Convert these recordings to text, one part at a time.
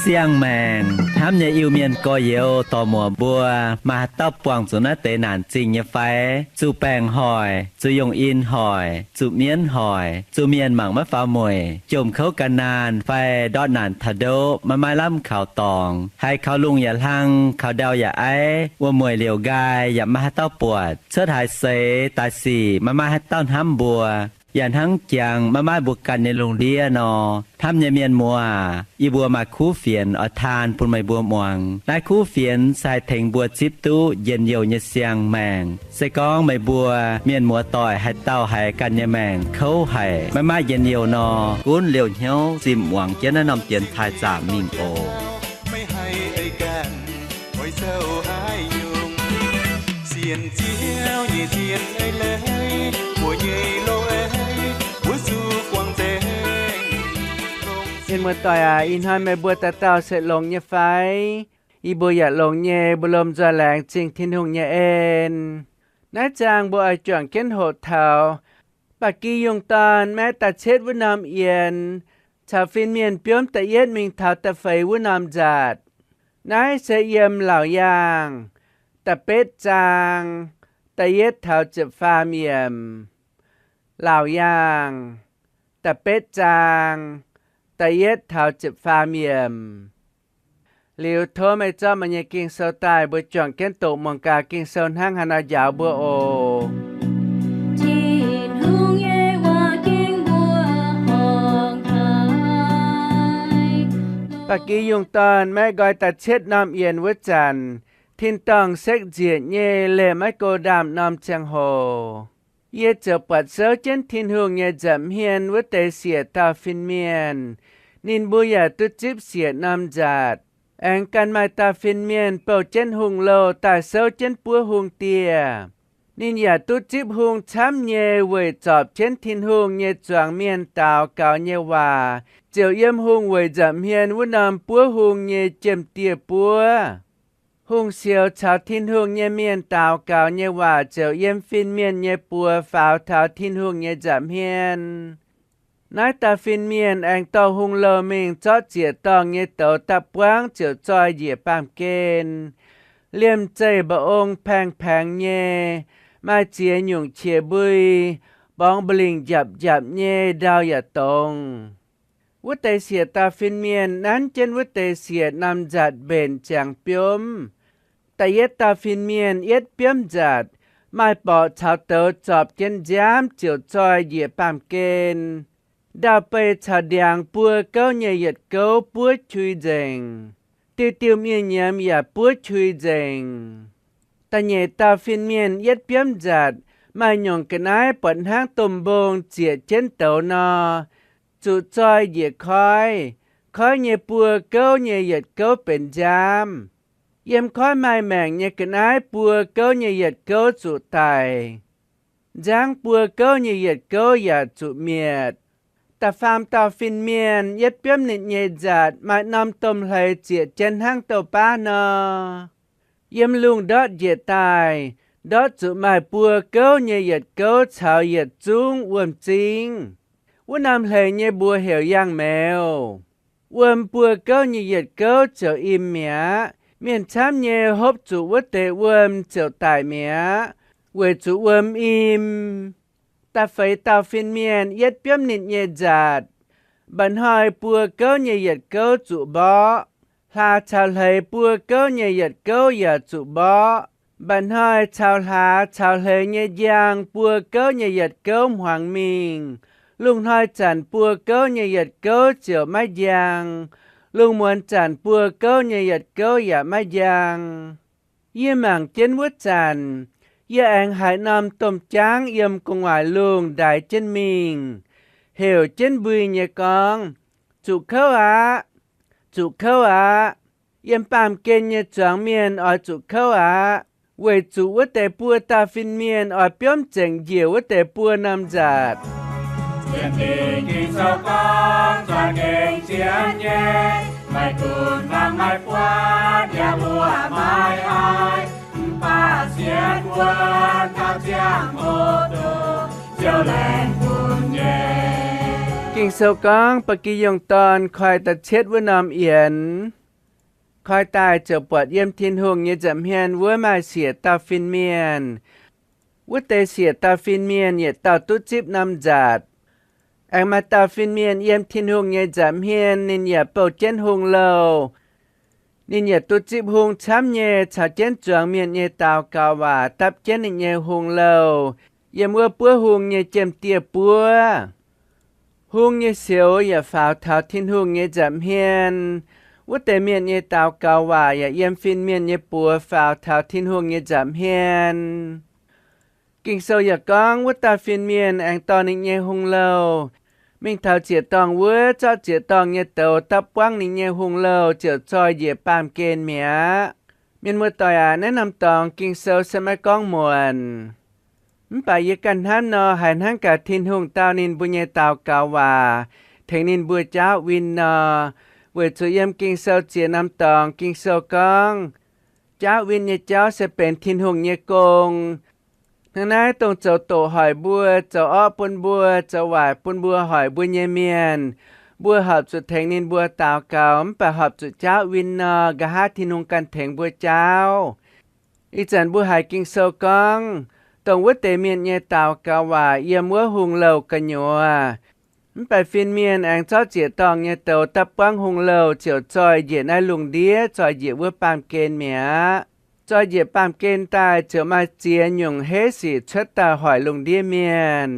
Siang-maengc hnamv nyei Iu-Mienh gorx-youz dorc-muoc mbuo, maaih haaix dauh buangh zuqc naaiv deix naanc zingh nyei fai? Zuqc baengc hoic, zuqc yungh in hoic, zuqc mienv hoic, zuqc mienh mangc maiv faaux mueic, jomc kouv gan naanh fai ndortv naanc taux ndoqv maiv maaih lamh kaux dorngx, haiz kaux lungh yaac hlang, kaux ndau yaac aiv, wuom-mueic liouc nqaai yaac maiv maaih haaix dauh buatc, cuotv haaix seix daaih sic maiv maaih haaix dauh hnamv mbuo, yaac hnangv jangx maiv maaih mbuo ganh nyei lungh ndiev nor. Hnamv nyei mienh muoz, yie mbuo maaih kuv fienx oix taan bun meih mbuo muangx. Naaiv kuv fienx se haih tengx mbuo zipv duqv njien-youh nyei siang-maengc. Se gorngv meih mbuo mienh muoz-doic haaix dauh haiz ganh nyei maengc kouv haic, maiv maaih njien-youh nor, gunv liouh hnyouv zimh muangx jienv naaiv norm dienx taaih zaamc mingh oc. Mienh muoz-doic aac, ih hnoi meih mbuo dauh dauh se longx nyei fai? Yie mbuo yaac longx nyei, mbuo lomh nzoih laengz zingh Tin-Hungh nyei en. Naaiv zaang mbuo oix juangc jienv hoqc taux Ba'gi Yungh Dorn maiv da'cietv wuov norm yienx, caux fin-mienh biomv da'yietv mingh taux da'feix wuov norm nzatc. Naaiv se yiem Laauc Yaangh da'betv zaang da'yietv taux ziepc faam yiemc. Laauc Yaangh da'betv zaang da'yietv taux ziepc faam yiemc. Liuz tov meih zorqv meih nyei Ging-Sou daaih, mbuo juangc jienv doqc muangx gaax Ging-Sou hnangv haaix nor njaaux mbuo oc. Tin-Hungh nyei waac gengh mbuo horngc haic. Ba'gi Yungh Dorn maiv nqoi da'cietv norm yienx wuov zanc, tin-dorngh sekv nzieqc nyei, leih maiv go ndaamv-norm ziangh hoc. Yie ziouc buatc souv jienv Tin-Hungh nyei nza'hmien wuov deix siec dauh fin-mienh. Ninh mbuo yaac duqv zipv siec norm nzatc. Aengx ganh maaih dauh fin-mienh bouh jienv hungh louh daaih souv jienv buov hungh dieh. Ninh yaac duqv zipv hungh camv nyei weic zorpc jienv Tin-Hungh nyei zuangx mienh daux gaux nyei waac ziouc yiem hungh weic nza'hmien wuov norm buov hungh nyei jiem-dieh buov. Hungh sioux caux Tin-Hungh nyei mienh daux gaux nyei waac ziouc yiem fin-mienh nyei buoz faaux taux Tin-Hungh nyei nza'hmien. Naaiv dauh fin-mienh aengx dorh hungh louh mingh zorqv ziec-dorngh nyei douz da'buangv ziouc zoih njiec baamh gen. Liemh zeih mba'ong paeng-paengx nyei, maaih ziex nyungc qiex mbui, borngz mba'lingc njapc-njapc nyei, ndau yaac dongz. Wuov deix siec dauh fin-mienh nanv jienv wuov deix siec norm nzatc mbenc ziangx biomv. Da'yietv dauh fin-mienh yietv biomv nzatc, maaih borqc caux douz zorpc jienv nziaamv ziouc zoih njiec baamh gen. Ndau-beih caux ndiangx buo gouv nyei yietc gouv buov qui nzengc. Diuh diuh mienh nyiemz yaac buov qui nzengc. Da'nyeic dauh fin-mienh yietv biomv nzatc, maaih nyungc ga'naaiv buatc hnangv domh mbong zieqc jienv douz nor, zuqc zoih njiec koiv. Koiv nyei buo gouv nyei yietc gouv benx nziaamv. Yiem koiv maaih maengc nyei ga'naaiv buo gouv nyei yietc gouv zuqc daic. Nzangv buo gouv nyei yietc gouv yaac zuqc mietc. Da'faam dauh fin-mienh yietv biomv ninh nyei nzatc, maaih norm domh hleix zieqc jienv hnangv douh baav nor. Yiem lungh ndortv njiec daaih, ndortv zuqc maaih buo gouv nyei yietc gouv caux yietc zungv wuom-zingv. Wuov norm hleix nyei mbuox heuc yangh meuz. Wuom buo gouv nyei yietc gouv ziouc im mi'aqv. Mienh camv nyei hopv zuqc wuov deix wuom ziouc daic mi'aqv, weic zuqc wuom im. Da'feix dauh fin-mienh yietv biomv ninh nyei nzatc. Mba'hnoi buo gouv nyei yietc gouv zuqc mborqv. Hlaax caux hleix buo gouv nyei yietc gouv yaac zuqc mborqv. Mba'hnoi caux hlaax caux hleix nyei njang buo gouv nyei yietc gouv hmuangx mingh. Lungh hnoi zanc buo gouv nyei yietc gouv ziouc maiv njang. Lungh muonz zanc buo gouv nyei yietc gouv yaac maiv njang. Yie mangc jienv wuov zanc, yie aengx haiz norm domh jaangv yiem gu'nguaaic lungh ndaix jienv mingh, heuc jienv mbui nyei gorngv, Zuqc kouv aqv! Zuqc kouv aqv! Yiem baamh gen nyei zuangx mienh oix zuqc kouv aqv, weic zuqc wuov deix buo dauh fin-mienh oix biomv zengc njiec wuov deix buo norm nzatc. Sienx Ging-Sou gorngv, zuangx gengh sienx nyei, maiv gunv mangc maiv buatc, yaac mbuo maiv haih, mv baac sienx wuonv taux ziangh hoc duqv Ziouv laengz bun nyei. Ging Sou gorngv Ba'gi Yungh Dorn koi da'cietv wuov norm yienx, koi daaih ziouc buatc yiem Tin-Hungh nyei nza'hmien wuov maaih siec dauh fin-mienh. Wuov deix siec dauh fin-mienh yietc dauh duqv zipv norm nzaatc. Aengx maaih dauh fin-mienh yiem Tin-Hungh nyei nza'hmien, ninh yaac bouh jienv hungh louh. Ninh yaac duqv zipv hung camv nyei caux jienv zuangx mienh nyei daux gaux waac dapv jienv ninh nyei hungh louh yiem wuov buov hung nyei jiem-dieh buov. Hung nyei sioux yaac faaux taux Tin-Hungh nyei nza'hmien. Wuov deix mienh nyei daux gaux waac yaac yiem fin-mienh nyei buoz faaux taux Tin-Hungh nyei nza'hmien. Ging-Sou yaac gorngv wuov dauh fin-mienh aengx dorh ninh nyei hungh louh mingh taux ziex dorngh wuov, zorqv ziex dorngh nyei douz dapv buangv ninh nyei hungh louh ziouc zoih njiec baamh gen mi'aqv. Mienh muoz-doic aac, naaiv norm dorngx Ging-Sou se maiv gorngv muonc. Mv baac yie ganh hnamv nor, haiz hnangv gaax Tin-Hungh dau ninh mbuo nyei daux gaux waac, tengx ninh mbuo jaauv win nor. Weic zuqc yiem Ging-Sou ziex norm dorngx Ging-Sou gorngv, jaauv win nyei jauv se benx Tin-Hungh nyei gong. Hnangv naaiv, dongh zoux doqc hoic mbuo, zoux orqv bun mbuo, zoux waaic bun mbuo, hoic mbuo nyei mienh, mbuo horpc zuqc tengx ninh mbuo daux gaux, mv baac horpc zuqc jaauv win nor, nqa'haav Tin-Hungh ganh tengx mbuo jaauv. Ih zanc mbuo haiz Ging-Sou gorngv, dongh wuov deix mienh nyei daux gaux waac yiem wuov hungh louh gu'nyuoz. Mv baac fin-mienh aengx zorqv ziex dorngh nyei douz dapv buangv hungh louh ziouc zoih njiec naaiv lungh ndiev, zoih njiec wuov baamh gen mi'aqv. Zoih njiec baamh gen daaih ziouc maaih ziex nyungc heiv sic cuotv daaih hoic lungh ndiev mienh.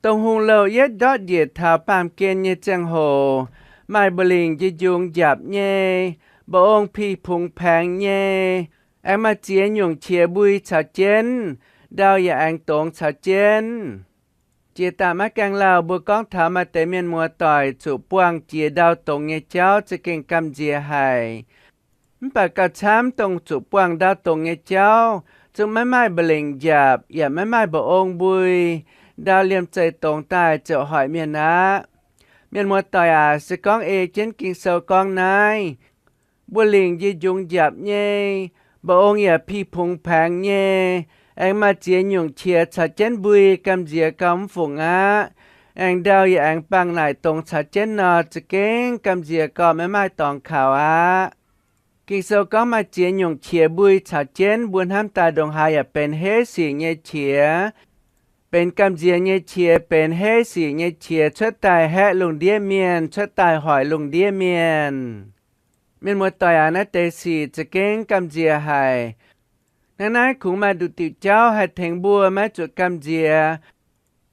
Dongh hungh louh yietv ndortv njiec taux baamh gen nyei ziangh hoc, maaih mba'lingc njie-njungx njapc nyei, mba'ong pih pungx paengx nyei, aengx maaih ziex nyungc qiex mbui caux jienv, ndau yaac aengx dongz caux jienv. Jiex daaih maiv gaengh lauh mbuo gorngv taux maaih deix mienh muoz-doic zuqc buangh jiex ndau dongz nyei jauv za'gengh gamh nziex haic. Mv baac gauh camv dongh zuqc buangh ndau dongz nyei jauv zungv maiv maaih mba'lingc njapc yaac maiv maaih mba'ong mbui, ndau liemh zeih dongz daaih ziouc hoic mienh aqv. Mienh muoz-doic aac, se gorngv ei jienv Ging-Sou gorngv naaiv, mbuo lingc njie-njungx njapc nyei, mba'ong yaac pih pungx paengx nyei, aengx maaih ziex nyungc qiex caux jienv mbui gamh nziex gauh mv fungc aqv. Aengx ndau yaac aengx bangh naaic dongz caux jienv nor, za'gengh gamh nziex gauh maiv maaih dorngx kaux aqv. Ging-Sou gorngv maaih ziex nyungc qiex mbui caux jienv, mbuo hnamv daaih ndongc haaix yaac benx heiv sic nyei qiex, benx gamh nziex nyei qiex, benx heiv sic nyei qiex cuotv daaih haeqv lungh ndiev mienh, cuotv daaih hoic lungh ndiev mienh. Mienh muoz-doic aac, naaiv deix sic za'gengh gamh nziex haic. Hnangv naaiv kungx maaih nduqc diuc jauv haih tengx mbuo maiv zuqc gamh nziex.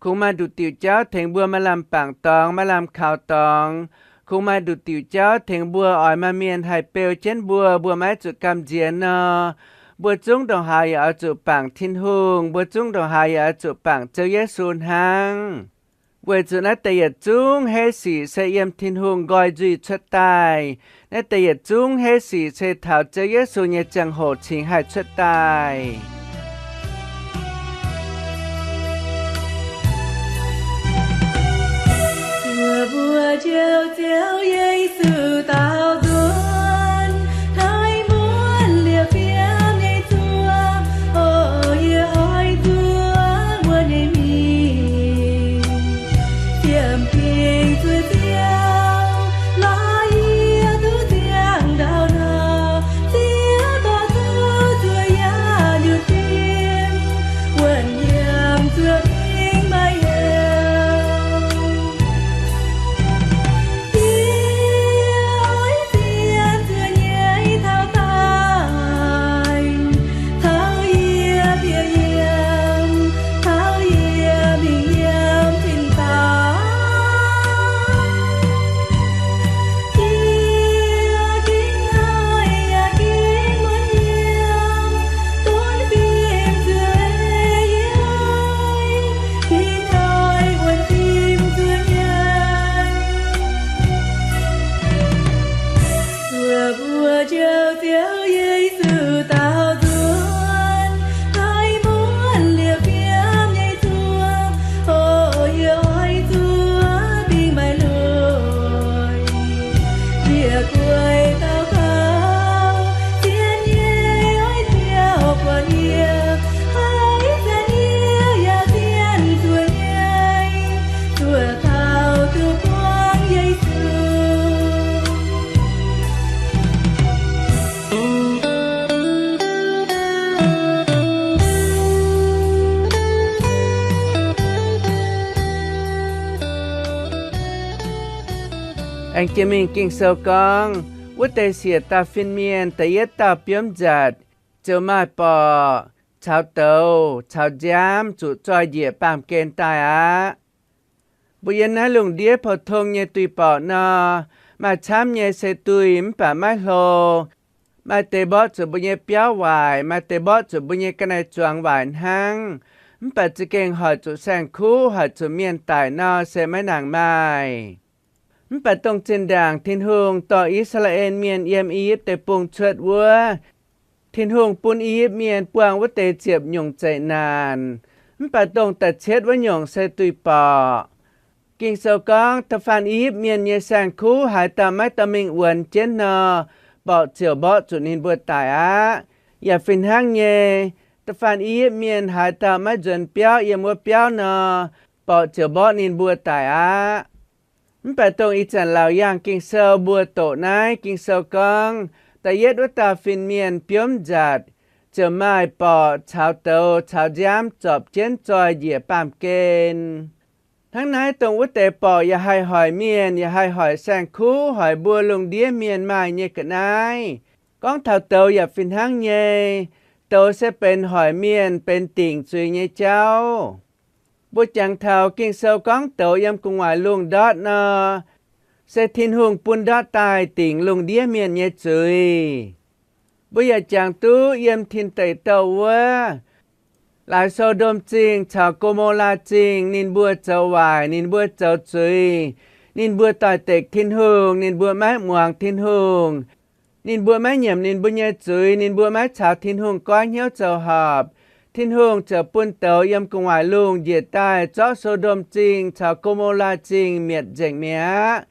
Kungx maaih nduqc diuc jauv tengx mbuo maaih lamh bangc dorngx, maaih lamh kaux dorngx. Kungx maaih nduqc diuc jauv tengx mbuo oix maaih mienh haih beu jienv mbuo, mbuo maiv zuqc gamh nziex nor, mbuo zungv ndongc haaix yaac oix zuqc bangc Tin-Hungh, mbuo zungv ndongc haaix yaac oix zuqc bangc Ziouv Yesu hnangv. Weic zuqc naaiv deix yietc zungv heiv sic se yiem Tin-Hungh nqoi nzuih cuotv daaih. Naaiv deix yietc zungv heiv sic se taux Ziouv Yesu nyei ziangh hoc cingx haih cuotv daaih. Mbuo njoux Ziouv Yesu daaux nzuonx, hnoi muonc liepc fiem nyei zuoqv, o, yie oix nzuonx wuov nyei mingh. Fiem-fingx zuov Ziouv, lorz yie duqv ziangh ndau nor, Ziouv dorh duqv zuov yaac liuz fim, wuonh yiem zuov mingh maiv heuc. Yie oix Aengx jiex mingh Ging-Sou gorngv, wuov deix siec dauh fin-mienh da'yietv dauh biomv nzatc ziouc maaih borqc caux douz caux nziaamv zuqc zoih njiec baamh gen daaih aqv. Mbuo yiem naaiv lungh ndiev pou-tong nyei duih borqc nor, maaih camv nyei se duih mv baac maiv hlo. Maaih deix mborqv zuqc mbuo nyei biauv waaic, maaih deix mborqv zuqc mbuo nyei ga'naaiv-zuangx waaic hnangv. Mv baac za'gengh hoic zuqc saeng-kuv, hoic zuqc mienh daic nor se maiv nangc maaih. Mv baac dongh zinh ndaangc Tin-Hungh dorh I^saa^laa^en Mienh yiem I^yipv Deic-Bung cuotv wuov, Tin-Hungh bun I^yipv Mienh buangh wuov deix ziepc nyungc zeqc naanc. Mv baac dongh da'cietv wuov nyungc se duih borqc. Ging-Sou gorngv, da'faanh I^yipv Mienh nyei saeng-kuv haaix dauh maiv dorh mingh wuonx jienv nor, borqc ziouc mborqv zuqc ninh mbuo daic aqv. Yaac fih hnangv nyei, da'faanh I^yipv Mienh haaix dauh maiv nzuonx biauv yiem wuov biauv nor, borqc ziouc mborqv ninh mbuo daic aqv. Mv baac dongh ih zanc laauc yaangh Ging-Sou mbuo doqc naaiv Ging-Sou gorngv, da'yietv wuov dauh fin-mienh biomv nzatc ziouc maaih borqc caux douz caux nziaamv zorpc jienv zoih njiec baamh gen. Hnangv naaiv dongh wuov deix borqc yaac haih hoic mienh, yaac haih hoic saeng-kuv, hoic mbuo lungh ndiev mienh maaih nyei ga'naaiv. Gorngv taux douz yaac fih hnangv nyei. Douz se benx hoic mienh benx dingc zuiz nyei jauv. Mbuo jangx taux Ging-Sou gorngv douz yiem gu'nguaaic lungh ndortv nor, se Tin-Hungh bun ndortv daaih dingc lungh ndiev mienh nyei zuiz. Mbuo yaac jangx duqv yiem Tin Deic Douh wuov, laaix So^ndom Zingh caux Go^mo^laa Zingh ninh mbuo zoux waaic, ninh mbuo zoux zuiz, ninh mbuo doix-dekc Tin-Hungh, ninh mbuo maiv muangx Tin-Hungh, ninh mbuo maiv nyiemc ninh mbuo nyei zuiz, ninh mbuo maiv caux Tin-Hungh goiv hnyouv zoux horpc. Tin-Hungh ziouc bun douz yiem gu'nguaaic lungh njiec daaih zorqv So^ndom Zingh caux Go^mo^laa Zingh mietc nzengc mi'aqv.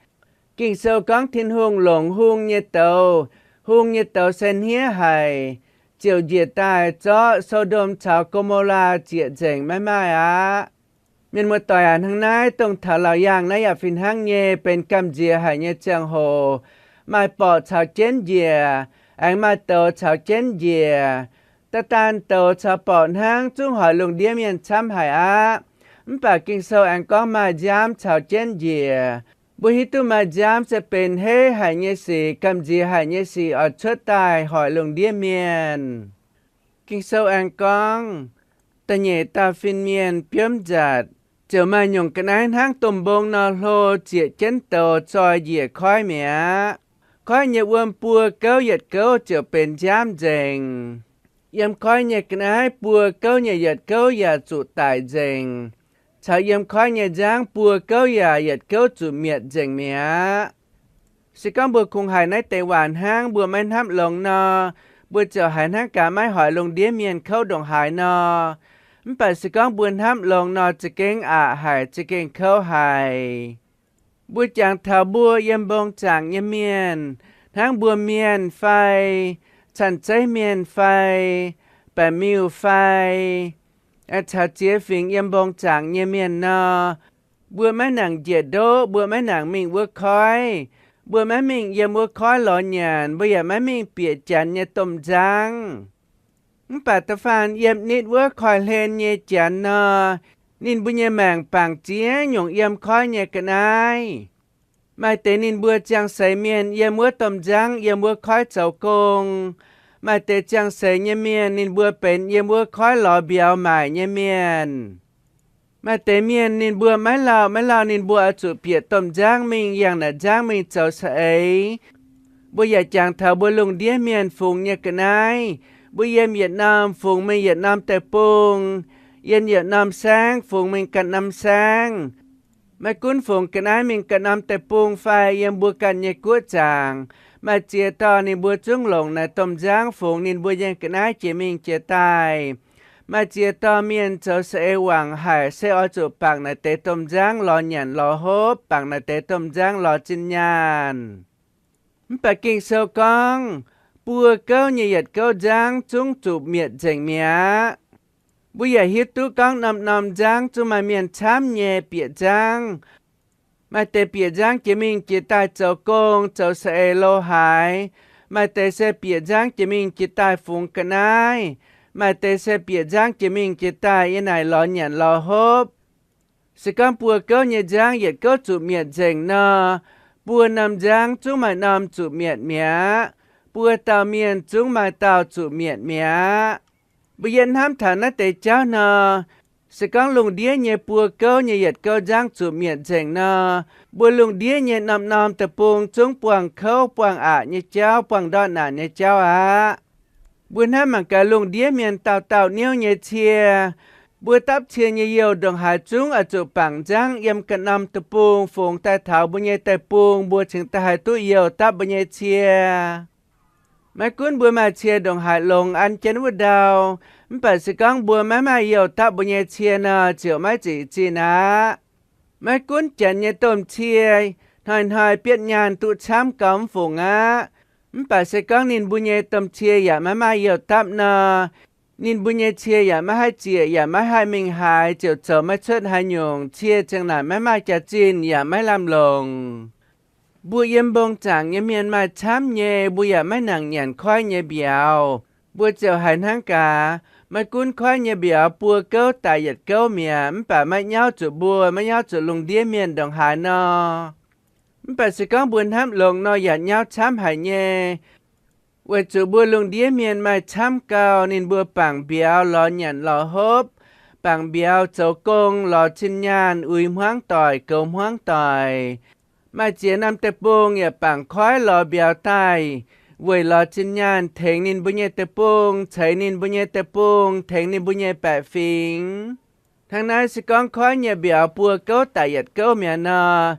Ging-Sou gorngv Tin-Hungh longc hung nyei douz, hung nyei douz se hniev haic, ziouc njiec daaih zorqv So^ndom caux Go^mo^laa zieqc nzengc maiv maaih aqv. Mienh muoz-doic aac, hnangv naaiv dongh taux laauc yaangh naaiv yaac fih hnangv nyei, benx gamh nziex haic nyei ziangh hoc. Maaih borqc caux jienv njiec, aengx maaih douz caux jienv njiec. Da'daan douz caux borqc hnangv zungv hoic lungh ndiev mienh camv haic aqv. Mv baac Ging-Sou aengx gorngv maaih nziaamv caux jienv njiec. Mbuo hiuv duqv maaih nziaamv se benx heiv haic nyei sic, gamh nziex haic nyei sic oix cuotv daaih hoic lungh ndiev mienh. Ging-Sou aengx gorngv, da'nyeic dauh fin-mienh biomv nzatc ziouc maaih nyungc ga'naaiv hnangv domh mbong nor hlo, zieqc jienv douz zoih njiec koiv mi'aqv. Koiv nyei wuom buo gouv yietc gouv ziouc benx nziaamv nzengc. Yiem koiv nyei ga'naaiv buo gouv nyei yietc gouv yaac zuqc daic nzengc, caux yiem koiv nyei nziaamv buo gouv yaac yietc gouv zuqc mietc nzengc mi'aqv. Se gorngv mbuo kungx haiz naaiv deix waac hnangv, mbuo maiv hnamv longx nor, mbuo ziouc haiz hnangv gaax maiv hoic lungh ndiev mienh kouv ndongc haaix nor. Mv baac se gorngv mbuo hnamv longx nor, za'gengh aqc haic, za'gengh kouv haic. Mbuo jangx taux mbuo yiem mbong zaangc nyei mienh, hnangv mbuo mienh fai, canh zeiv mienh fai, baeqc miuh fai, caux ziex fingx yiem mbong zaangc nyei mienh nor, mbuo maiv nangc njiec ndoqv, mbuo maiv nangc mingh wuov koiv, mbuo maiv mingh yiem wuov koiv lorz nyanc, mbuo yaac maiv mingh bieqc janx nyei domh nzangv. Mv baac da'faanh yiem nitv wuov koiv-hlen nyei janx nor, ninh mbuo nyei maengc bangc ziex nyungc yiem koiv nyei ga'naaiv. Maaih deix ninh mbuo ziangh seix mienh yiem wuov domh nzangv, yiem wuov koiv zoux gong. Maaih deix ziangh seix nyei mienh ninh mbuo benx yiem wuov koiv lorz mbiauz maaic nyei mienh. Maaih deix mienh ninh mbuo maiv lauh, maiv lauh ninh mbuo oix zuqc bieqc domh nzangv mingh, yangh naaic nzangv mingh zoux saeng-eix. Mbuo yaac jangx taux mbuo lungh ndiev mienh fungx nyei ga'naaiv. Mbuo yiem yietc norm fungx mingh yietc norm deic-bung, yiem yietc norm saengv fungx mingh ganh norm saengv. Maiv gunv fungx ga'naaiv mingh ganh norm deic-bung fai yiem mbuo ganh nyei guoqv zaangc, maaih ziex dauh ninh mbuo zungv longc naaic domh nzangv fungx ninh mbuo nyei ga'naaiv jiex mingh jiex daaih. Maaih ziex dauh mienh zoux saeng-eix wangc haic se oix zuqc bangc naaic deix domh nzangv lorz nyanc lorz hopv, bangc naaic deix domh nzangv lorz zinh nyaanh. Mv baac Ging-Sou gorngv, buo gouv nyei yietc gouv nzangv zungv zuqc mietc nzengc mi'aqv. Mbuo yaac hiuv duqv gorngv norm-norm nzangv zungv maaih mienh camv nyei bieqc nzangv. Maaih deix bieqc nzangv jiex mingh jiex daaih zoux gong, zoux saeng-eix lo haaix. Maaih deix se bieqc nzangv jiex mingh jiex daaih fungx ga'naaiv. Maaih deix se bieqc nzangv jiex mingh jiex daaih yiem naaic lorz nyanc lorz hopv. Se gorngv buo gouv nyei nzangv yietc gouv zuqc mietc nzengc nor, Buo norm nzangv zungv maaih norm zuqc mietc mi'aqv. Buo dauh mienh zungv maaih dauh zuqc mietc mi'aqv. Mbuo yie hnamv taux naaiv deix jauv nor, se gorngv lungh ndiev nyei buo gouv nyei yietc gouv nzangv zuqc mietc nzengc nor, mbuo lungh ndiev nyei norm-norm deic-bung zungv buangh kouv buangh aqc nyei jauv, buangh ndortv naanc nyei jauv aqv. Mbuo hnamv mangc gaax lungh ndiev mienh dauh dauh niouv nyei cie, mbuo dapv cie nyei youh ndongc haaix zungv oix zuqc bangc nzangv yiem ganh norm deic-bung fungx daaih taux mbuo nyei deic-bung, mbuo cingx daaih haih duqv youh dapv mbuo nyei cie. Maiv gunv mbuo maaih cie ndongc haaix longx an jienv wuov ndau, mv baac se gorngv mbuo maiv maaih youh dapv mbuo nyei cie nor, ziouc maiv zeiz zinh aqv. Maiv gunv janx nyei domh cie hnoi-hnoi bietv nyaanh duqv camv gau mv fungc aqv, mv baac se gorngv ninh mbuo nyei domh cie yaac maiv maaih youh dapv nor, ninh mbuo nyei cie yaac maiv haih zieqc yaac maiv haih mingh haaix, ziouc zoux maiv cuotv haaix nyungc, cie cingx naaic maiv maaih jaax-zinh yaac maiv lamh longc. Mbuo yiem mbong zaangc nyei mienh maaih camv nyei, mbuo yaac maiv nangc nyanc koiv nyei mbiauz. Mbuo ziouc haiz hnangv gaax, maiv gunv koiv nyei mbiauz buo gouv daic yietc gouv mi'aqv, mv baac maiv nyauv zuqc mbuo, maiv nyauv zuqc lungh ndiev mienh ndongc haaix nor. Mv baac se gorngv mbuo hnamv longx nor yaac nyauv camv haic nyei. Weic zuqc mbuo lungh ndiev mienh maaih camv gau, ninh mbuo bangc mbiauz lorz nyanc lorz hopv, bangc mbiauz zoux gong lorz zinh nyaanh uix hmuangv doic goux hmuangv doic, maaih ziex norm deic-bung yaac bangc koiv lorz mbiauz daaih weic lorz zinh nyaanh tengx ninh mbuo nyei deic-bung, ceix ninh mbuo nyei deic-bung, tengx ninh mbuo nyei baeqc fingx. Hnangv naaiv se gorngv koiv nyei mbiauz buo gouv daic yietc gouv mi'aqv nor,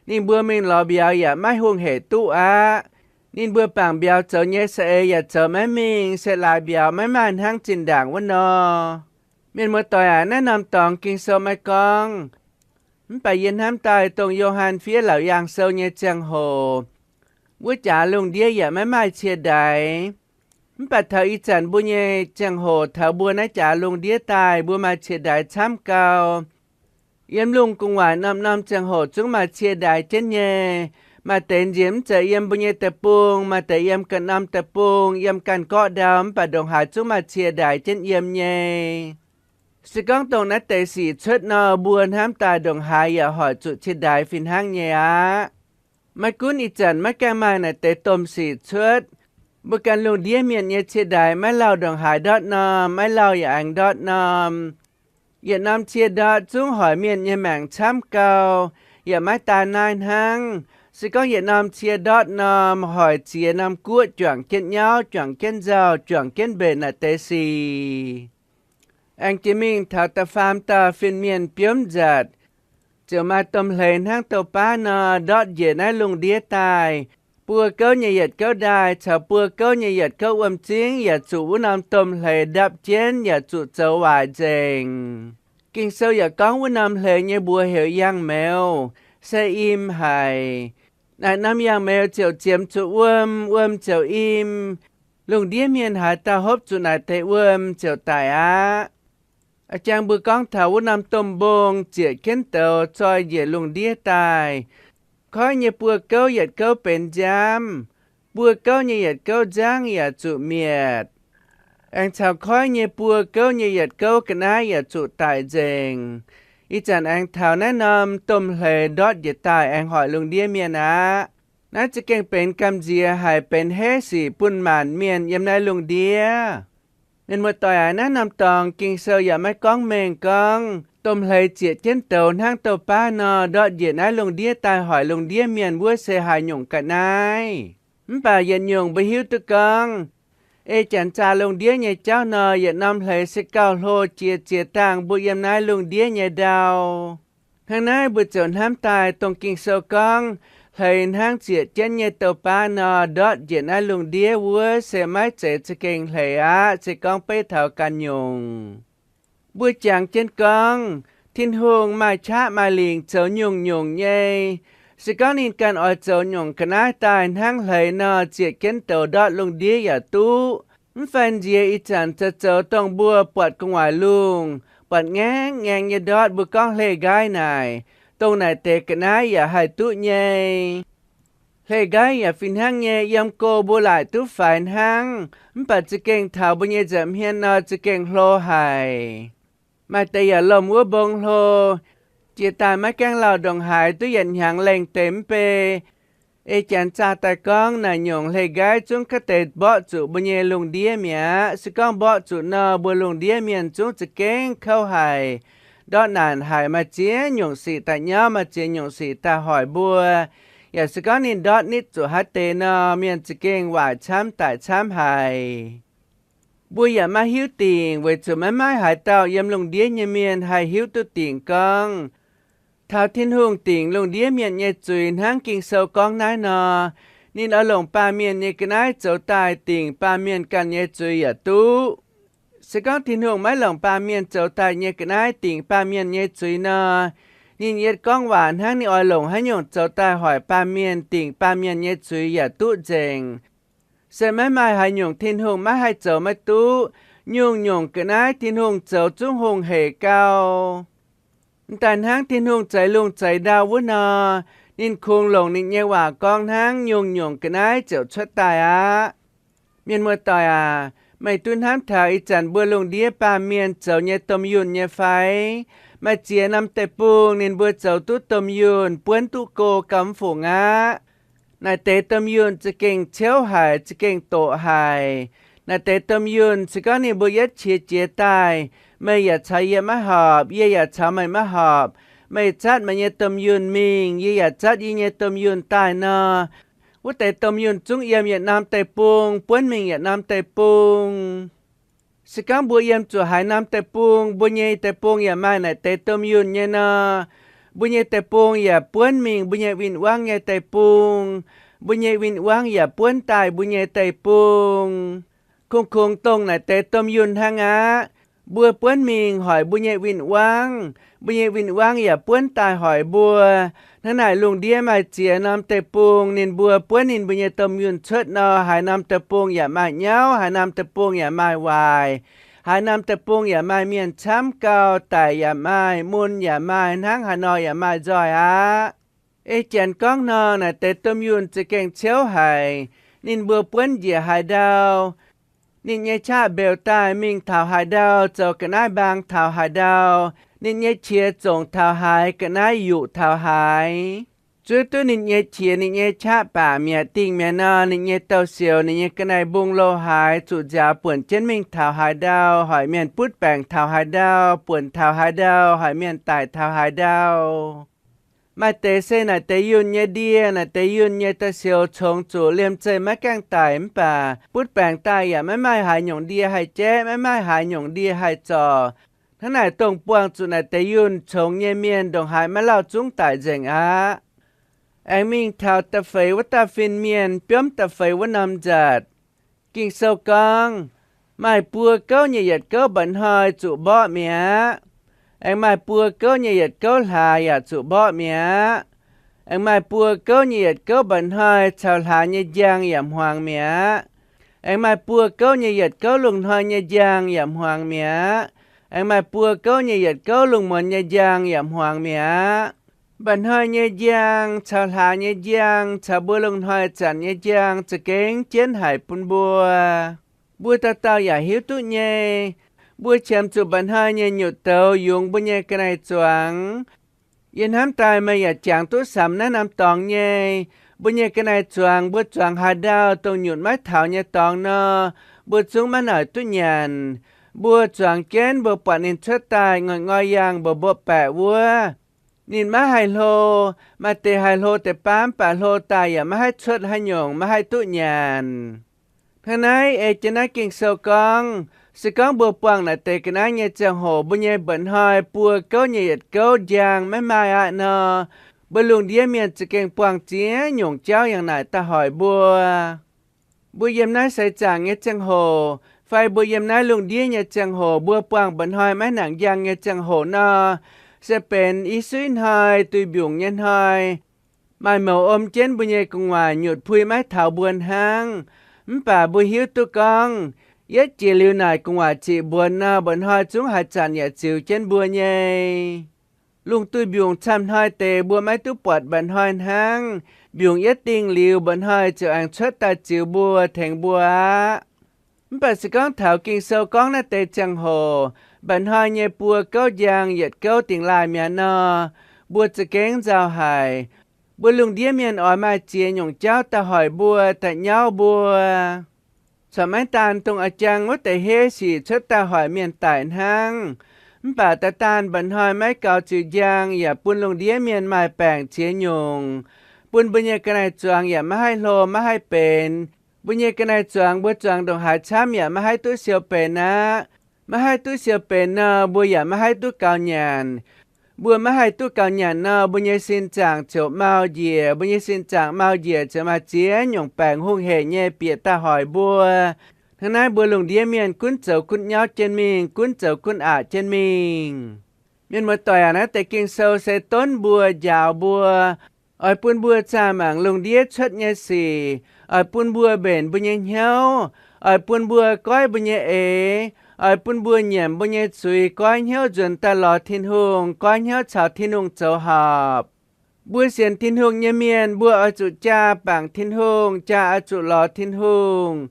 ninh mbuo mingh lorz mbiauz yaac maiv hungh hec duqv aqv. Ninh mbuo bangc mbiauz zoux nyei saeng-eix yaac zoux maiv mingh, se laaix mbiauz maiv maaih hnangv zinh ndaangc wuov nor. Mienh muoz-doic aac, naaiv norm dorngx Ging-Sou maiv gorngv. Mv baac yie hnamv daaih dongh Yo^han fiev Laauc Yaangh Sou nyei ziangh hoc, wuov jaax lungh ndiev yaac maiv maaih cie ndaix. Mv baac taux ih zanc mbuo nyei ziangh hoc taux mbuo naaiv jaax lungh ndiev daaih, mbuo maaih cie ndaix camv gau. Yiem lungh gu'nguaaic norm-norm ziangh hoc zungv maaih cie ndaix jienv nyei. Maaih deix nziex mv zeiz yiem mbuo nyei deic-bung, maaih deix yiem ganh norm deic-bung, yiem ganh gorqv ndau, mv baac ndongc haaix zungv maaih cie ndaix jienv yiem nyei. Se gorngv dongh naaiv deix sic cuotv nor, mbuo hnamv daaih ndongc haaix yaac hoic zuqc cie ndaix fih hnangv nyei aqv. Maiv gunv ih zanc maiv gaengh maaih naaic deix domh sic cuotv, mbuo ganh lungh ndiev mienh nyei cie ndaix maiv lauh ndongc haaix ndortv norm, maiv lauh yaac aengx ndortv norm. Yietc norm cie ndortv zungv hoic mienh nyei maengc camv gau, yaac maiv daan naaiv hnangv. Se gorngv yietc norm cie ndortv norm, hoic ziex norm guoqv juangc jienv nyauv, juangc jienv nzauh, juangc jienv mbenc naaic deix sic. Aengx jiex mingh taux da'faam dauh fin-mienh biomv nzatc, ziouc maaih domh hleix hnangv douh baav nor, ndortv njiec naaiv lungh ndiev daaih. Buo gouv nyei yietc gouv ndaaih caux buo gouv nyei yietc gouv wuom-zingv yaac zuqc wuov norm domh hleix ndapv jienv, yaac zuqc zoux waaic nzengc. Ging-Sou yaac gorngv wuov norm hleix nyei mbuox heuc yangh meuz, se im haic. Naaic norm yangh meuz ziouc ziemx zuqc wuom, wuom ziouc im. Lungh ndiev mienh haaix dauh hopv zuqc naaic deix wuom ziouc daic aqv. A'jang mbuo gorngv taux wuov norm domh mbong zieqc jienv douz zoi njiec lungh ndiev daaih. Koiv nyei buo gouv yietc gouv benx nziaamv, buo gouv nyei yietc gouv nzangv yaac zuqc mietc. Aengx caux koiv nyei buo gouv nyei yietc gouv ga'naaiv yaac zuqc daic nzengc. Ih zanc aengx taux naaiv norm domh hleix ndortv njiec daaih aengx hoic lungh ndiev mienh aqv. Naaiv za'gengh benx gamh nziex haic, benx heiv sic bun maanc mienh yiem naaiv lungh ndiev. Mienh muoz-doic aac, naaiv norm dorngx Ging-Sou yaac maiv gorngv mengh gorngv domh hleix zieqc jienv douz hnangv douh baav nor, ndortv njiec naaiv lungh ndiev daaih hoic lungh ndiev mienh wuov se haaix nyungc ga'naaiv. Mv baac yietc nyungc mbuo hiuv duqv gorngv, ei janx zaah lungh ndiev nyei jauv nor, yietc norm hleix se gauh hlo jiex ziex dangh mbuo yiem naaiv lungh ndiev nyei ndau. Hnangv naaiv mbuo ziouc hnamv daaih dongh Ging-Sou gorngv, hleix hnangv zieqc jienv nyei douh baav nor, ndortv njiec naaiv lungh ndiev wuov se maiv zeiz za'gengh hleix aqv, se gorngv beiv taux ganh nyungc. Mbuo jangx jienv gorngv, Tin-Hungh maaih qaqv maaih lingc zoux nyungc-nyungc nyei. Se gorngv ninh ganh oix zoux nyungc ga'naaiv daaih hnangv hleix nor, zieqc jienv douz ndortv lungh ndiev yaac duqv. Mv fai nziex ih zanc zoux zoux dongh mbuo buatc gu'nguaaic lungh, buatc ngaengv ngaengv nyei ndortv, mbuo gorngv hle nqaiv naaic, dongh naaic deix ga'naaiv yaac haih duqv nyei. Hle nqaiv yaac fih hnangv nyei, yiem go mbuo laaic duqv faix hnangv, mv baac za'gengh taux mbuo nyei nza'hmien nor za'gengh hlo haic. Maaih deix yaac lomh wuov mbong hlo, jiex daaih maiv gaengh lauh ndongc haaix duqv yietc hnyangx lengh deix mv bei. Ei Janx zaah daaih gorngv naaic nyungc hlei nqaiv zungv kaav deix mborqv zuqc mbuo nyei lungh ndiev mi'aqv. Se gorngv mborqv zuqc nor, mbuo lungh ndiev mienh zungv za'gengh kouv haic, ndortv naanc haic, maaih ziex nyungc sic daaih nyauv, maaih ziex nyungc sic daaih hoic mbuo. Yaac se gorngv ninh ndortv nitv zuqc haaix deix nor, mienh za'gengh waaic camv daic camv haic. Mbuo yaac maiv hiuv dingc weic zuqc maiv maaih haaix dauh yiem lungh ndiev nyei mienh haih hiuv duqv dingc gorngv taux Tin-Hungh dingc lungh ndiev mienh nyei zuiz hnangv Ging-Sou gorngv naaiv nor, ninh oix longc baamh mienh nyei ga'naaiv zoux daaih dingc baamh mienh ganh nyei zuiz yaac duqv. Se gorngv Tin-Hungh maiv longc baamh mienh zoux daaih nyei ga'naaiv dingc baamh mienh nyei zuiz nor, ninh yietc gorngv waac hnangv ninh oix longc haaix nyungc zoux daaih hoic baamh mienh dingc baamh mienh nyei zuiz yaac duqv nzengc. Se maiv maaih haaix nyungc Tin-Hungh maiv haih zoux maiv duqv. Nyungc-nyungc ga'naaiv Tin-Hungh zoux zungv hungh hec gau. M'daaih hnangv Tin-Hungh zeix lungh zeix ndau wuov nor, ninh kungx longc ninh nyei waac gorngv hnangv nyungc-nyungc ga'naaiv ziouc cuotv daaih aqv. Mienh muoz-doic aac, meih duqv hnamv taux ih zanc mbuo lungh ndiev baamh mienh zoux nyei domh yunh nyei fai? Maaih ziex norm deic-bung ninh mbuo zoux duqv domh yunh buonv duqv go gauh mv fungc aqv. Naaic deix domh yunh za'gengh ciouv haic, za'gengh doqc haic. Naaic deix domh yunh se gorngv ninh mbuo yietv qiex jiez daaih, meih yaac caux yie maiv horpc, yie yaac caux meih maiv horpc. Meih zatv meih nyei domh yunh mingh, yie yaac zatv yie nyei domh yunh daaih nor, wuov deix domh yunh zungv yiem yietc norm deic-bung, buonv mingh yietc norm deic-bung. Se gorngv mbuo yiem zuqc haaix norm deic-bung, mbuo nyei deic-bung yaac maaih naaic deix domh yunh nyei nor, mbuo nyei deic-bung yaac buonv mingh mbuo nyei win-wangv nyei deic-bung, mbuo nyei win-wangv yaac buonv daaih mbuo nyei deic-bung. Kungx-kungx dongh naaic deix domh yunh hnangv aqv. Mbuo buonv mingh hoic mbuo nyei win-wangv, mbuo nyei win-wangv yaac buonv daaih hoic mbuo. Hnangv naaic lungh ndiev maaih ziex norm deic-bung, ninh mbuo buonv ninh mbuo nyei domh yunh cuotv nor, haaix norm deic-bung yaac maaih nyauv, haaix norm deic-bung yaac maaih waaic, haaix norm deic-bung yaac maaih mienh camv gau, daic yaac maaih, mun yaac maaih, hnangv haaix nor yaac maaih nzoih aqv. Ei Janx gorngv nor, naaic deix domh yunh za'gengh ciouv haic. Ninh mbuo buonv njiec haaix ndau, ninh nyei qaqv mbeux daaih mingh taux haaix ndau, zoux ga'naaiv mbaang taux haaix ndau, ninh nyei qiex zongc taux haaix, ga'naaiv yuqc taux haaix. Zuov duqv ninh nyei qiex ninh nyei qaqv baac mi'aqv, dingh mi'aqv nor, ninh nyei douz-sioux, ninh nyei ga'naaiv mbung lo haaix, zuqc nziaaux buonc jienv mingh taux haaix ndau, hoic mienh butv baengc taux haaix ndau, buonc taux haaix ndau, hoic mienh daic taux haaix ndau. Maaih deix se naaic deix yunh nyei ndie, naaic deix yunh nyei douz-sioux congx zuqc liemh zeih maiv gaengh daic mv baac butv baengc daaih yaac maiv maaih haaix nyungc ndie haih jaeqv, maiv maaih haaix nyungc ndie haih zorc. Hnangv naaic dongh buangh zuqc naaic deix yunh congx nyei mienh ndongc haaix maiv lauh zungv daic nzengc aqv. Aengx mingh taux da'feix wuov dauh fin-mienh biomv da'feix wuov norm nzatc. Ging-Sou gorngv, maaih buo gouv nyei yietc gouv mba'hnoi zuqc mborqv mi'aqv. Aengx maaih buo gouv nyei yietc gouv hlaax yaac zuqc mborqv mi'aqv. Aengx maaih buo gouv nyei yietc gouv mba'hnoi caux hlaax nyei njang yaac hmuangx mi'aqv. Aengx maaih buo gouv nyei yietc gouv lungh hnoi nyei njang yaac hmuangx mi'aqv. Aengx maaih buo gouv nyei yietc gouv lungh muonz nyei njang yaac hmuangx mi'aqv. Mba'hnoi nyei njang caux hlaax nyei njang caux mbuo lungh hnoi zanc nyei njang za'gengh jienv haic bun mbuo. Mbuo dauh dauh yaac hiuv duqv nyei. Mbuo qiemx zuqc mba'hnoi nyei nyutc douz yungz mbuo nyei ga'naaiv zuangx. Yie hnamv daaih meih yaac jangx duqv samx naaiv norm dorngx nyei. Mbuo nyei ga'naaiv zuangx, mbuo zuangx haaix ndau dongh nyutc maiv taux nyei dorngx nor, mbuo zungv maiv noic duqv nyanc. Mbuo zuangx jienv, mbuo buatc ninh cuotv daaih ngoic ngoic yangh mbuoqc mbuoqc baeqc wuov, ninh maiv haih hlo. Maaih deix haih hlo deix baav, mv baac hlo daaih yaac maiv haih cuotv haaix nyungc, maiv haih duqv nyanc. Hnangv naaiv ei jienv naaiv Ging-Sou gorngv, se gorngv mbuo buangh naaic deix ga'naaiv nyei ziangh hoc, mbuo nyei mba'hnoi buo gouv nyei yietc gouv njang maiv maaih aqv nor, mbuo lungh ndiev mienh za'gengh buangh ziex nyungc jauv yangh naaic daaih hoic mbuo. Mbuo yiem naaiv seix zaangc nyei ziangh hoc, fai mbuo yiem naaiv lungh ndiev nyei ziangh hoc, mbuo buangh mba'hnoi maiv nangc njang nyei ziangh hoc nor, se benx i suiv hnoi, duih mbiungc nyei hnoi. Maaih mouc om jienv mbuo nyei gu'nguaaic nyutc puix maiv taux mbuo hnangv. Mv baac mbuo hiuv duqv gorngv, yietv jiex liuz naaic gu'nguaaic ziqc mbuonx nor, mba'hnoi zungv haaix zanc yaac ziux jienv mbuo nyei. Lungh duih mbiungc camv hnoi deix mbuo maiv duqv buatc mba'hnoi hnangv. Mbiungc yietv dingh liuz, mba'hnoi ziouc aengx cuotv daaih ziux mbuo, tengx mbuo aqv. Mv baac se gorngv taux Ging-Sou gorngv naaiv deix ziangh hoc, mba'hnoi nyei buo gouv njang yietc gouv dingh laaih mi'aqv nor, mbuo za'gengh nzauh haic. Mbuo lungh ndiev mienh oix maaih ziex nyungc jauv daaih hoic mbuo, daaih nyauv mbuo. Corc maiv daan dongh a'jang wuov deix heiv sic cuotv daaih hoic mienh daic hnangv, mv baac daaih daanh mba'hnoi maiv gaux ziux njang yaac bun lungh ndiev mienh maaih baengc ziex nyungc, bun mbuo nyei ga'naaiv zuangx yaac maiv haih hlo maiv haih benx. Mbuo nyei ga'naaiv zuangx mbuo zuangx ndongc haaix camv yaac maiv haih duqv siou benx aqv. Maiv haih duqv siou benx nor, mbuo yaac maiv haih duqv gaux nyanc. Mbuo maiv haih duqv gaux nyanc nor, mbuo nyei sin zaangc ziouc mau njiec. Mbuo nyei sin zaangc mau njiec ziouc maaih ziex nyungc baengc hungh hec nyei bieqc daaih hoic mbuo. Hnangv naaiv mbuo lungh ndiev mienh gunv zoux gunv nyauv jienv mingh, gunv zoux gunv aqc jienv mingh. Mienh muoz-doic aac, naaiv deix Ging-Sou se donv mbuo, njaaux mbuo, oix bun mbuo zaah mangc lungh ndiev cuotv nyei sic, oix bun mbuo mbenc mbuo nyei hnyouv, oix bun mbuo goiv mbuo nyei eix, oix bun mbuo nyiemc mbuo nyei zuiz, goiv hnyouv nzuonx daaih lorz Tin-Hungh, goiv hnyouv caux Tin-Hungh zoux horpc. Mbuo sienx Tin-Hungh nyei mienh, mbuo oix zuqc jaa bangc Tin-Hungh, jaa oix zuqc lorz Tin-Hungh.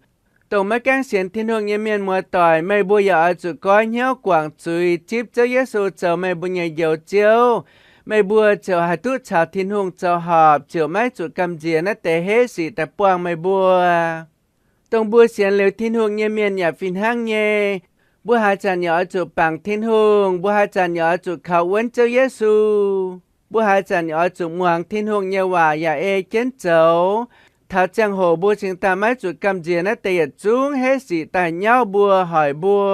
Dongh maiv gaengh sienx Tin-Hungh nyei mienh muoz-doic, meih mbuo yaac oix zuqc goiv hnyouv guangc zuiz zipv Ziouv Yesu zoux meih mbuo nyei Njoux Ziouv. Meih mbuo ziouc haih duqv caux Tin-Hungh zoux horpc, ziouc maiv zuqc gamh nziex naaiv deix heiv sic daaih buangh meih mbuo. Dongh mbuo sienx liuz Tin-Hungh nyei mienh yaac fih hnangv nyei. Mbuo haaix zanc yaac oix zuqc bangc Tin-Hungh, mbuo haaix zanc yaac oix zuqc kaux wuonv Ziouv Yesu. Mbuo haaix zanc yaac oix zuqc muangx Tin-Hungh nyei waac yaac ei jienv zoux. Taux ziangh hoc mbuo cingx daaih maiv zuqc gamh nziex naaiv deix yietc zungv heiv sic daaih nyauv mbuo, hoic mbuo.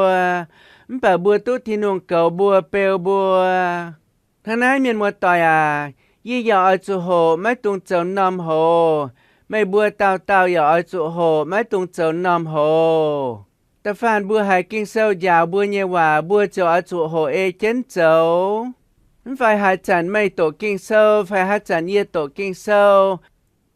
Mv baac mbuo duqv Tin-Hungh goux mbuo, beu mbuo. Hnangv naaiv, mienh muoz-doic aac, yie yaac oix zuqc hoqc, maiv dungx zoux m'normh hoz. Meih mbuo dauh dauh yaac oix zuqc hoqc, maiv dungx zoux m'normh hoz. Da'faanh mbuo haiz Ging-Sou njaaux mbuo nyei waac, mbuo ziouc oix zuqc hoqc ei jienv zoux. Mv fai haaix zanc meih doqc Ging-Sou fai haaix zanc yie doqc Ging-Sou,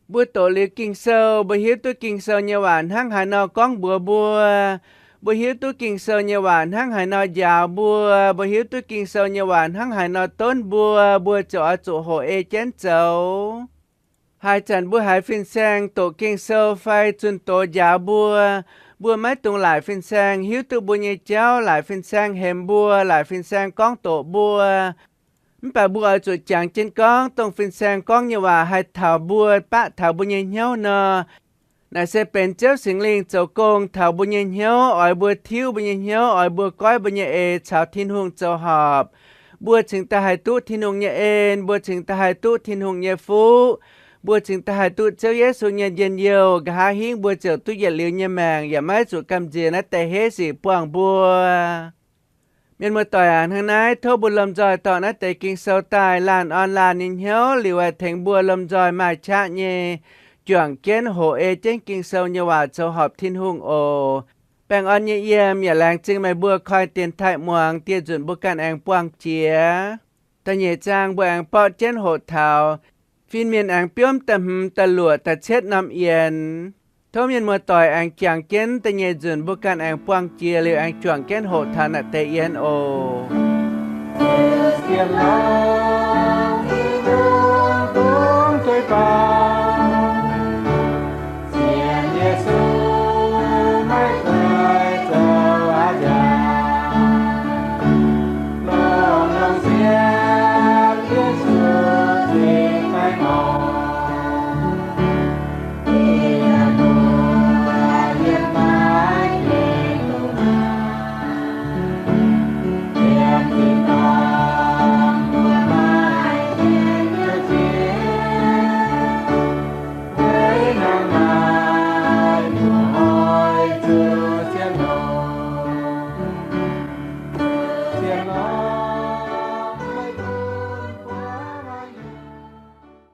mbuo doqc liuz Ging-Sou, mbuo hiuv duqv Ging-Sou nyei waac hnangv haaix nor gorngv mbuox mbuo, mbuo hiuv duqv Ging-Sou nyei waac hnangv haaix nor njaaux mbuo, mbuo hiuv duqv Ging-Sou nyei waac hnangv haaix nor donv mbuo, mbuo ziouc oix zuqc hoqc ei jienv zoux. Haaix zanc mbuo haiz fin-saeng doqc Ging-Sou fai zunh doz njaaux mbuo, mbuo maiv dungx laaic fin-saeng hiuv duqv mbuo nyei jauv, laaic fin-saeng hemx mbuo, laaic fin-saeng gorngv doqc mbuo. Mv baac mbuo oix zuqc jangx jienv gorngv dongh fin-saeng gorngv nyei waac haih taux mbuo, baqv taux mbuo nyei hnyouv nor, naaic se benx Ziouv Singx Lingh zoux gong taux mbuo nyei hnyouv, oix mbuo tiuv mbuo nyei hnyouv, oix mbuo goiv mbuo nyei eix caux Tin-Hungh zoux horpc. Mbuo cingx daaih haih duqv Tin-Hungh nyei en, mbuo cingx daaih haih duqv Tin-Hungh nyei fuqv, mbuo cingx daaih haih duqv Ziouv Yesu nyei njien-youh. Nqa'haav hingv mbuo ziouc duqv yietc liuz nyei maengc, yaac maiv zuqc gamh nziex naaiv deix heiv sic buangh mbuo. Mienh muoz-doic aac, hnangv naaiv tov mbuo lomh nzoih dorh naaiv deix Ging-Sou daaih laanh orn laanh nyei hnyouv liuz, haih tengx mbuo lomh nzoih maaih qaqv nyei juangc jienv hoqc ei jienv Ging-Sou nyei waac zoux horpc Tin-Hungh oc. Baengh orn nyei yiem yaac laengz zingh meih mbuo koi dienx taaih muangx dieh nzunc mbuo ganh aengx buangh jiex. Da'nyeic zaang mbuo aengx borqv jienv hoqc taux fin-mienh aengx biomv da'hmz, da'luoqc, da'cietv norm yienx. Tov mienh muoz-doic aengx jangx jienv da'nyeic nzunc mbuo ganh aengx buangh jiex liuz aengx juangc jienv hoqc taux naaic deix yienx oc.